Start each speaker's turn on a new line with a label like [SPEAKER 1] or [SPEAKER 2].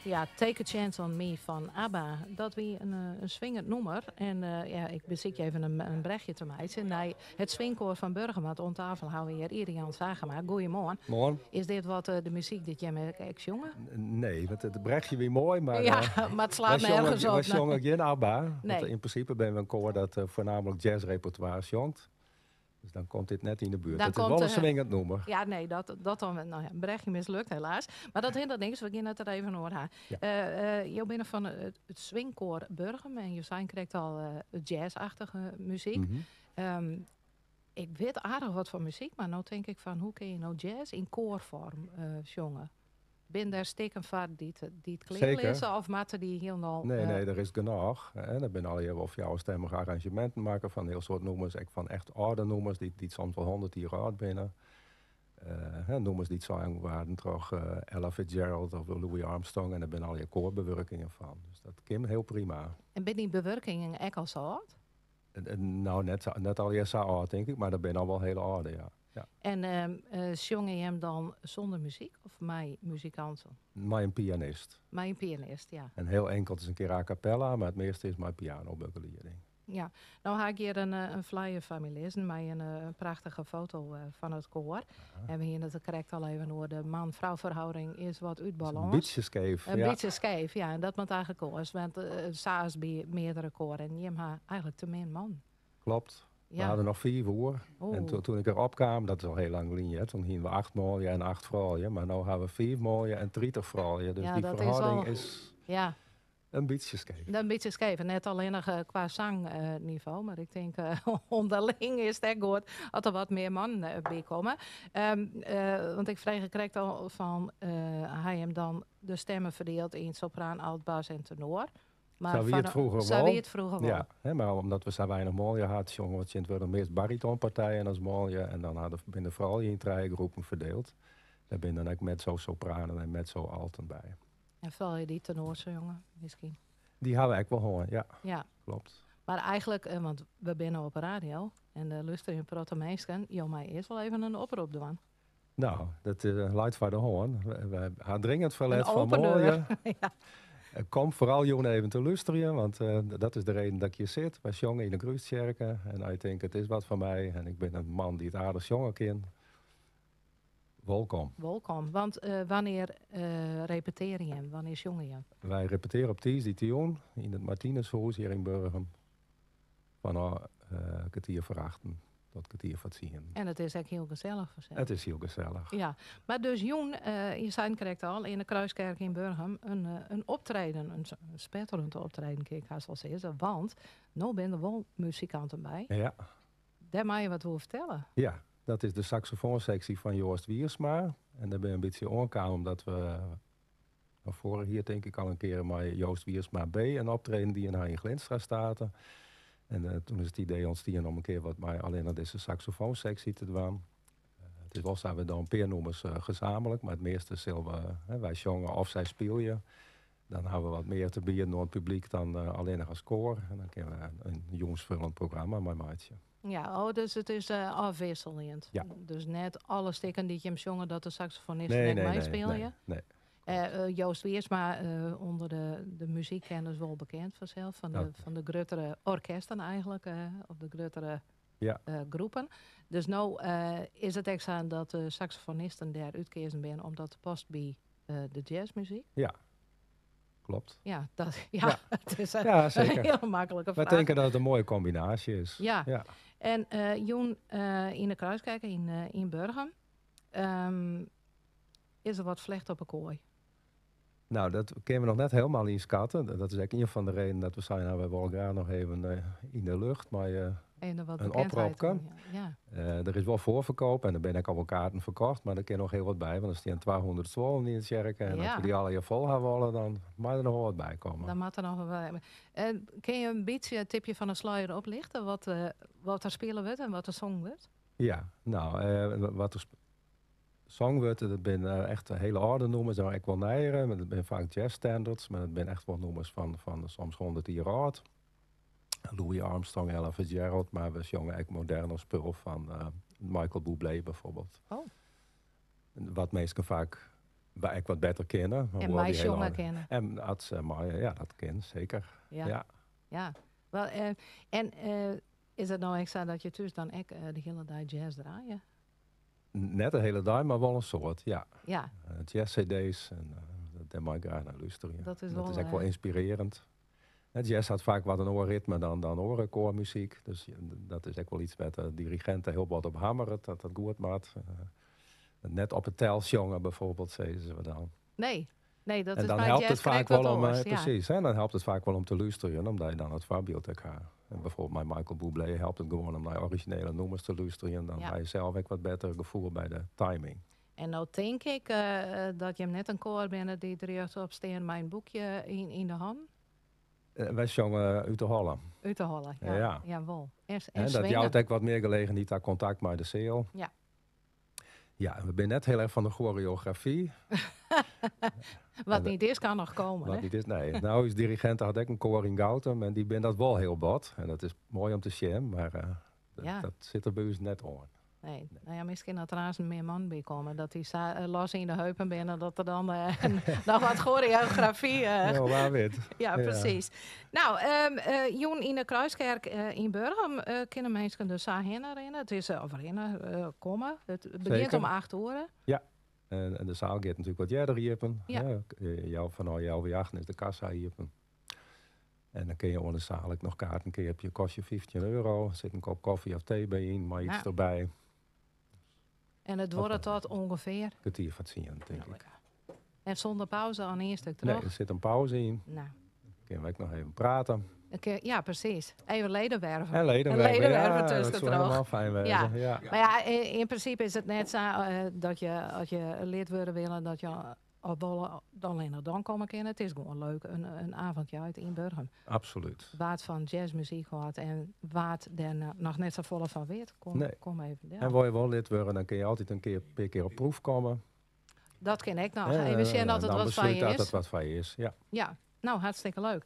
[SPEAKER 1] Ja, Take a Chance on Me fan ABBA. Dat wie in swingend nûmer. En ja, ik besykje even in brechje te meitsjen nei it swingkoar fan Burgum. Want oan tafel hawwe we hjir Irian Zagema. Goeiemoarn.
[SPEAKER 2] Moarn.
[SPEAKER 1] Is dit wat de muzyk dy't jimme ek sjonge?
[SPEAKER 2] Nee, want it brechje wie moai, mar
[SPEAKER 1] Ja, mar it slaat nergens op.
[SPEAKER 2] Wy sjonge gjin ABBA. Want yn prinsipe binne we in koar dat foarnaamlik jazzrepertoire sjongt. Dus dan komt dit net yn de buert.
[SPEAKER 1] Dan
[SPEAKER 2] It is
[SPEAKER 1] komt,
[SPEAKER 2] wol in swingend nûmer.
[SPEAKER 1] Ja, nee, dat dan, nou ja, brechje mislukt helaas. Mar dat hinderet niks, we gean it der even oer ha. Jo binne fan it swingkoar Burgum en jo seinen krekt al jazzachtige muzyk. Ik wit aardich wat fan muzyk, mar no tink ik fan hoe kinne je no jazz yn koarfoarm sjonge? Binne der stikken foar dy't klear lizze of moatte dy hielendal...
[SPEAKER 2] Nee, nee, der is genôch. Der binne allegear wol fjouwerstemmige arranzjeminten makke fan in hiel soad nûmers, ek fan echt âlde nûmers dy't soms wol 100 jier âld binne. Nûmers dy't songen waarden troch Ella Fitzgerald of Louis Armstrong en der binne allegear koarbewurkingen fan. Dus dat kin hiel prima.
[SPEAKER 1] En binne dy bewurkingen ek al sa âld?
[SPEAKER 2] Nou, net allegear sa âld tink ik, mar der binne al wol hiele âlde, ja. Ja.
[SPEAKER 1] En sjonge jim dan sûnder muzyk of mei muzikanten?
[SPEAKER 2] Mei in pianist.
[SPEAKER 1] Mei in pianist, ja.
[SPEAKER 2] En hiel inkeld ris in kear a cappella, mar it measte is mei pianobegelieding.
[SPEAKER 1] Ja, no ha ik hjir in flyer foar my lizzen mei in prachtige foto fan it koar. En we hiene it der krekt al even oer, de man-frou ferhâlding is wat út balâns.
[SPEAKER 2] In bytsje skeef,
[SPEAKER 1] ja. In bytsje skeef, ja. En dat moat eigentlik oars, want sa as by meardere koaren, jim ha eigentlik te min mannen.
[SPEAKER 2] Klopt. We ha der noch fiif oer. En toen ik der opkaam, dat is al hiel lang lyn, toen hiene we acht manlju en acht froulju. Mar no ha we fiif manlju en 30 froulju. Dus dy ferhâlding is in bytsje skeef.
[SPEAKER 1] In bytsje skeef. En net allinnich kwa sangnivo, mar ik tink ûnderling is it ek goed as der wat mear mannen by komme. Want ik frege krekt al fan, ha jim dan de stemmen ferdield yn sopraan, alt, bas en tenor?
[SPEAKER 2] Mar sa wie it froeger wol.
[SPEAKER 1] Sa wie it froeger wol.
[SPEAKER 2] Ja, hè, mar omdat we sa weinich manlju ha, sjonge we tsjintwurdich meast baritonpartijen as manlju. En dan binne de froulju yn trije groepen ferdield. Dêr binne dan ek mezzo-sopranen en mezzo-alten by.
[SPEAKER 1] En froulju dy't tenor sjonge, miskien?
[SPEAKER 2] Dy ha we ek wol hân, ja. Klopt.
[SPEAKER 1] Mar eigentlik, want we binne op 'e radio en der lústerje in protte minsken, jo meie earst wol even in oprop dwaan.
[SPEAKER 2] Nou, dat leit foar de hân. We ha dringend ferlet
[SPEAKER 1] In
[SPEAKER 2] fan
[SPEAKER 1] open deur.
[SPEAKER 2] manlju. Kom foaral jûn even te lústerjen, want dat is de reden dat ik hjir sit. Wy sjonge yn de Krústsjerke en ik tink it is wat foar my en ik bin in man dy't aardich sjonge kin. Wolkom.
[SPEAKER 1] Wolkom, want wannear repetearje jim? Wannear sjonge jim?
[SPEAKER 2] Wy repetearje op tiisdeitejûn yn it Martinushûs hjir yn Burgum. Fanôf kertier foar achten tot kertier foar tsien.
[SPEAKER 1] En it is ek hiel gesellich fansels.
[SPEAKER 2] It is hiel gesellich.
[SPEAKER 1] Ja, mar dus jûn, je seinen krekt al, yn de Kruiskerk yn Burgum in optreden, in spetterend optreden kin ik hast wol sizze, want no binne der wol muzikanten by.
[SPEAKER 2] Ja.
[SPEAKER 1] Dêr meie je wat oer fertelle.
[SPEAKER 2] Ja, dat is de saksofoanseksje fan Joost Wiersma. En dêr binne we in bytsje oankaam omdat we no foarich jier tink ik al in kear mei Joost Wiersma B in optreden dien ha yn Glinstra State. En toen is it idee ûntstien om in kear wat mei allinne dizze saksofoanseksje te dwaan. It is wol sa, we dogge in pear nûmers gesamentlik, mar it measte sille we, hè, wy sjonge of sy spylje. Dan ha we wat mear te bieden oan it publyk dan allinnich as koar. En dan kinne we in jûnsfullend programma mei meitsje.
[SPEAKER 1] Ja, oh, dus it is ôfwisseljend.
[SPEAKER 2] Ja.
[SPEAKER 1] Dus net alle stikken dy't jim sjonge dat de saksofonisten
[SPEAKER 2] Nee,
[SPEAKER 1] ek
[SPEAKER 2] nee, nee,
[SPEAKER 1] meispylje?
[SPEAKER 2] nee, nee.
[SPEAKER 1] Joost Wiersma, ûnder de muzykkenners wol bekend fansels, fan de gruttere orkesten eigentlik, of de gruttere groepen. Dus no is it ek sa dat de saksofonisten dêr útkeazen binne omdat it past by de jazzmuzyk?
[SPEAKER 2] Ja, klopt.
[SPEAKER 1] Ja, dat, ja, het is
[SPEAKER 2] Ja, zeker.
[SPEAKER 1] een heel makkelijke
[SPEAKER 2] Wij
[SPEAKER 1] vraag.
[SPEAKER 2] denken dat het een mooie combinatie is.
[SPEAKER 1] En jûn yn de Kruiskerk yn Burgum, is der wat flecht op 'e koai?
[SPEAKER 2] Nou, dat kinne we noch net hielendal ynskatte. Dat is ek ien fan de redenen dat we seinen, nou, wy wolle graach noch even yn de lucht mei
[SPEAKER 1] Even wat
[SPEAKER 2] in
[SPEAKER 1] bekendheid
[SPEAKER 2] opropke.
[SPEAKER 1] doen, ja.
[SPEAKER 2] Der is wol foarferkoop en der binne ek al wol kaarten ferkocht, mar der kin noch hiel wat by, want der stean 200 stuollen yn de tsjerke en as we dy allegear fol ha wolle, dan mei der noch wol wat by komme.
[SPEAKER 1] Dan moat der noch wat by. En kinne je in bytsje it tipje fan de sluier oplichte, wat der spile wurdt en wat der songen wurdt?
[SPEAKER 2] Ja, nou, wat der songen wurdt, dat binne echt hiele âlde nûmers, mar ek wol nijere, mar dat binne faak jazzstandards, mar dat binne echt wol nûmers fan soms 100 jier âld. Louis Armstrong, Ella Fitzgerald, mar we sjonge ek moderner spul fan Michael Bublé bijvoorbeeld. Wat minsken faak Wy ek wat better kinne.
[SPEAKER 1] En mei sjonge kinne.
[SPEAKER 2] En as se mei, ja, dat kin seker.
[SPEAKER 1] Ja.
[SPEAKER 2] Ja.
[SPEAKER 1] Ja. Wel, en is it no ek sa dat je thús dan ek de hiele dei jazz draaie?
[SPEAKER 2] Net de hiele dei, mar wol in soad, ja.
[SPEAKER 1] Ja.
[SPEAKER 2] Jazz-cd's en dêr mei ik graach nei lústerje.
[SPEAKER 1] Dat is
[SPEAKER 2] Dat
[SPEAKER 1] wol,
[SPEAKER 2] is ek wol ynspirearjend. Jazz hat faak wat in oar ritme dan oare koarmuzyk. Dus dat is ek wol yts wêr't de dirigint hiel wat op hammeret, dat dat goed moat. Net op 'e tel sjonge bijvoorbeeld, sizze se dan.
[SPEAKER 1] Nee, nee, dat
[SPEAKER 2] En
[SPEAKER 1] is
[SPEAKER 2] dan
[SPEAKER 1] by
[SPEAKER 2] helpt
[SPEAKER 1] jazz
[SPEAKER 2] it faak
[SPEAKER 1] krekt wat
[SPEAKER 2] wol om,
[SPEAKER 1] oars, ja.
[SPEAKER 2] Presys, hè, dan helpt it faak wol om te lústerjen, omdat je dan it foarbyld ek ha. En bijvoorbeeld mei Michael Bublé helpt it gewoan om nei orizjinele nûmers te lústerjen. Dan ha je sels ek wat better gefoel by de timing.
[SPEAKER 1] En no tink ik dat jim net in koar binne dy't rjochtop stean mei in boekje yn de hannen.
[SPEAKER 2] Wy sjonge út de holle.
[SPEAKER 1] Út de holle, ja.
[SPEAKER 2] Ja.
[SPEAKER 1] Jawol. En
[SPEAKER 2] En dat
[SPEAKER 1] swinge.
[SPEAKER 2] jout ek wat mear gelegenheid ta kontakt mei de seal.
[SPEAKER 1] Ja.
[SPEAKER 2] Ja, en we binne net hiel erch fan de choreografy.
[SPEAKER 1] Wat niet is, kan noch komme,
[SPEAKER 2] Wat
[SPEAKER 1] hè?
[SPEAKER 2] niet is, nee. Nou, ús dirigint hat ek in koar yn Goutum en dy binne dat wol hiel bot. En dat is moai om te sjen, mar dat sit der by ús net oan.
[SPEAKER 1] Nee. Nou ja, miskien dat der aanst mear mannen by komme, dat dy sa los yn de heupen binne, dat der dan noch wat choreografy,
[SPEAKER 2] Ja, wa wit.
[SPEAKER 1] Ja, precies. Nou, jûn yn de Kruiskerk yn Burgum kinne minsken dus sa hinne rinne. It is, of rinne, komme. It begjint om 8 oere.
[SPEAKER 2] Ja, en de saal giet natuerlik wat earder iepen.
[SPEAKER 1] Ja.
[SPEAKER 2] Ja, fanôf healwei achten is de kassa iepen. En dan kinne je oan de saal ek noch kaarten keapje. Kost je 15 euro. Der sit in kop kofje of tee by yn, mei iets derby.
[SPEAKER 1] En it duorret tot ûngefear?
[SPEAKER 2] Kertier foar 10, tink
[SPEAKER 1] Nou,
[SPEAKER 2] ik.
[SPEAKER 1] ja. En sûnder pauze oan ien stik
[SPEAKER 2] Nee,
[SPEAKER 1] troch?
[SPEAKER 2] der sit in pauze yn.
[SPEAKER 1] Nou.
[SPEAKER 2] Dan kinne we ek noch even prate.
[SPEAKER 1] Dan kin, ja, presys. Even leden werven.
[SPEAKER 2] En leden
[SPEAKER 1] En
[SPEAKER 2] werven,
[SPEAKER 1] leden
[SPEAKER 2] ja,
[SPEAKER 1] werven
[SPEAKER 2] dat
[SPEAKER 1] tusken
[SPEAKER 2] soe
[SPEAKER 1] troch.
[SPEAKER 2] hielendal fijn wêze,
[SPEAKER 1] Ja.
[SPEAKER 2] ja.
[SPEAKER 1] Mar ja, yn prinsipe is it net sa dat je, as je lid wurde willen, dat je op wolle dan allinnich dan komme kinne. It is gewoan leuk, in avondje út yn Burgum.
[SPEAKER 2] Absoluut.
[SPEAKER 1] Wa't fan jazzmuzyk hâldt en wa't dêr noch net safolle fan wit,
[SPEAKER 2] Nee.
[SPEAKER 1] kom even del.
[SPEAKER 2] En wol je wol lid wurde, dan kinne je altyd in kear, pear kear op proef komme.
[SPEAKER 1] Dat kin ek noch. Even sjen oft it
[SPEAKER 2] Dan
[SPEAKER 1] wat foar je
[SPEAKER 2] beslút dat
[SPEAKER 1] is.
[SPEAKER 2] it wat foar je is, ja.
[SPEAKER 1] Ja, nou, hartstikke leuk.